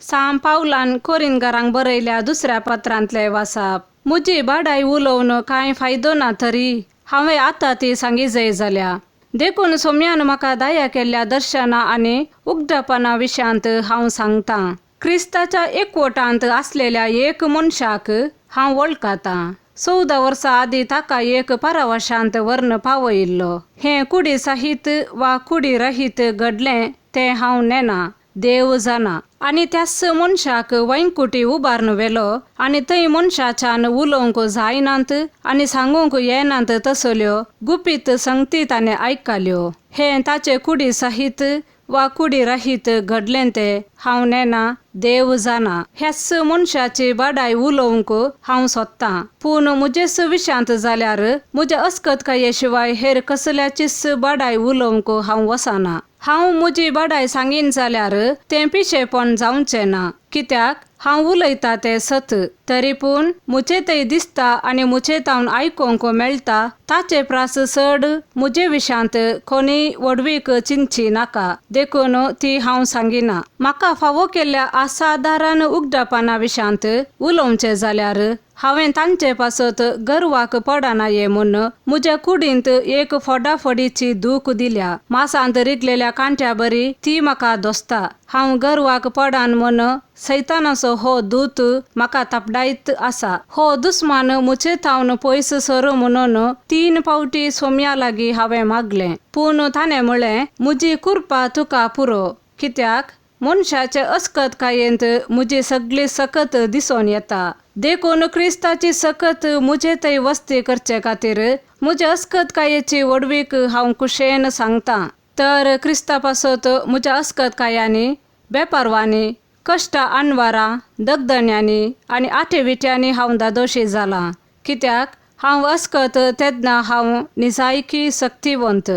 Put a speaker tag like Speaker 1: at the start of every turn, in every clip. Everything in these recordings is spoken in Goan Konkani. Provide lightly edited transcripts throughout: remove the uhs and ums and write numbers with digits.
Speaker 1: सां पावलान कोरिनगारांक बरयल्या दुसऱ्या पत्रांतलें वासाप. म्हजी बाडाय उलोवन कांय फायदो ना तरी हांवें आतां ती सांगी जाय जाल्या. देखून सोम्यान म्हाका दया केल्ल्या दर्शना आनी उगडापणा विशयांत हांव सांगतां. क्रिस्ताच्या एकवटांत आसलेल्या एक मनशाक हांव वळखतां. 14 वर्सां आदीं ताका एक परावशांत व्हरून पावयिल्लो. हें कुडी साहीत वा कुडी रहीत घडलें तें हांव नेना, देव जाणा. आनी त्याच मनशाक वैंकुटी उबारून व्हेलो आनी थंय मनशाच्यान उलोवंक जायनात आनी सांगूंक येनात तसल्यो गुपीत संगती ताणें आयकल्यो. हें ताचे कुडी सहीत वा कुडी रहीत घडलें तें हांव नेना, देव जाणा. ह्याच मनशाची बाडाय उलोवंक हांव सोदतां, पूण म्हजेच विशयांत जाल्यार म्हज्या अस्कतकाये शिवाय हेर कसल्याचीच बाडाय उलोवंक हांव वचना. हांव म्हजी बाडाय सांगीन जाल्यार तें पिशेपण जावचें ना, कित्याक हांव उलयता तें सत. तरी पूण म्हजे थंय दिसता आनी म्हजे तावन आयकूंक मेळटा ताचे प्रास चड म्हजे विशयांत कोणीय व्हडवीक चिंतची नाका, देखून ती हांव सांगिना. म्हाका फावो केल्ल्या असादारण उगडापणा विशयांत उलोवचें जाल्यार हांवें तांचे पासत गर्वाक पडना ये म्हूण म्हज्या कुडींत एक फोडाफोडीची दूख दिल्या. मासांत रिगलेल्या कांट्या बरी ती म्हाका दोसता. हांव गर्वाक पडन म्हूण सैतानाचो हो दूत म्हाका तापडायत आसा. हो दुस्मान म्हजे थावन पयस सर म्हणून 3 फावटी सोम्या लागीं हांवें मागलें, पूण ताणें म्हळें, म्हजी कृपा तुका पुरो, कित्याक मनशाचे अस्कतकायेंत म्हजी सगळी सकत दिसून येता. देखून क्रिस्ताची सकत म्हजे थंय वस्ती करचे खातीर म्हज्या अस्कतकायेची व्हडवीक हांव कुशेन सांगतां. तर क्रिस्ता पासत म्हज्या अस्कतकायांनी, बेपारवांनी, कश्टां अणवारां, दगदण्यांनी आनी आटेविट्यांनी हांव दादोशी जालां, कित्याक हांव अस्कत तेन्ना हांव निजायकी शक्तिवंत.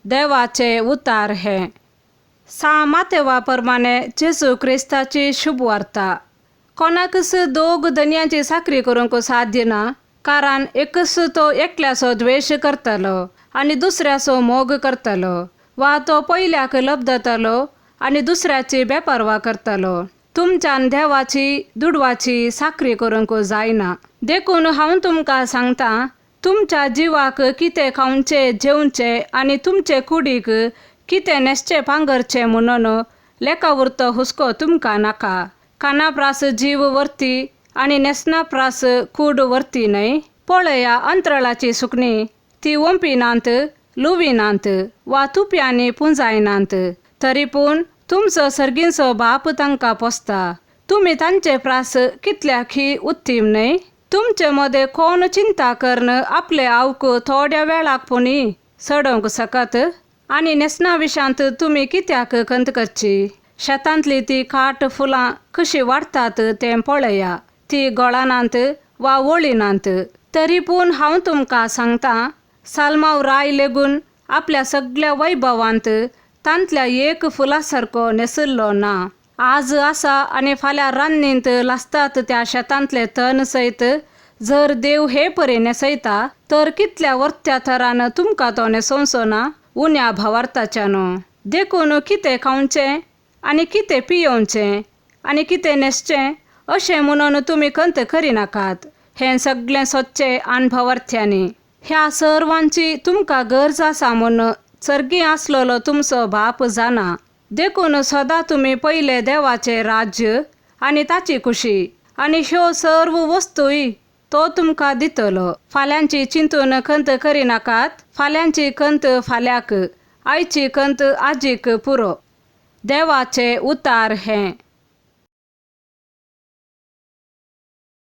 Speaker 1: देवाचे उतार हें. सां मातेवा प्रमाणे जेजू क्रिस्ताची शुभवार्ता. कोणाकच दोग धनयांची साकरी करूंक साध्य ना, कारण एकच तो एकल्याचो द्वेश करतलो आनी दुसऱ्याचो मोग करतलो, वा तो पयल्याक लब्धतलो आनी दुसऱ्याची बेपारवा करतलो. तुमच्यान देवाची दुडवाची साकरी करूंक जायना. देखून हांव तुमकां सांगतां, तुमच्या जिवाक कितें खावचें जेवचें आनी तुमचे कुडीक कितें न्हेसचें पांगरचें म्हणून लेखा उरतो हुस्को तुमकां नाका. काना प्रास जीव व्हरती आनी न्हेसना प्रास कूड व्हरती न्हय. पळया अंतराळाची सुकणी, ती ओंपिनात, लुविनात वा तुप्यांनी पुंजायनात, तरी पूण तुमचो सर्गींचो बाप तांकां पोसता. तुमी तांचे प्रास कितल्याकी उत्तीम न्हय? तुमचे मदें कोण चिंता करून आपले आवक थोड्या वेळाक पुणी चडोवंक शकत? आनी न्हेसणा विशयांत तुमी कित्याक खंत करची? शेतांतली ती काट फुलां कशी वाडटात तें पळया, ती गोळानात वा वळिनात. तरी पूण हांव तुमकां सांगतां, साल्माव राय लेगून आपल्या सगळ्या वैभवांत तांतल्या एक फुला सारको न्हेसिल्लो ना. आज आसा आनी फाल्यां रान्नींत लासतात त्या शेतांतले तण सयत जर देव हे परी न्हेसयता तर कितल्या वर्त्या थरान तुमकां तो न्हेसोवचो ना, उण्या भावार्थाच्यान. देखून कितें खावचें आनी कितें पियोवचें आनी कितें न्हेसचें अशें म्हणून तुमी खंत करिनाकात. हें सगळें सोदचें अणभवार्थ्यांनी. ह्या सर्वांची तुमकां गरज आसा म्हूण सर्गी आसलेलो तुमचो बाप जाणा. देखून सदां तुमी पयले देवाचें राज्य आनी ताची खुशी आनी ह्यो सर्व वस्तूय तो तुमकां दितलो. फाल्यांची चिंतून खंत करिनाकात, फाल्यांची खंत फाल्यांक, आयची खंत आजीक पुरो. देवाचे उतार हें.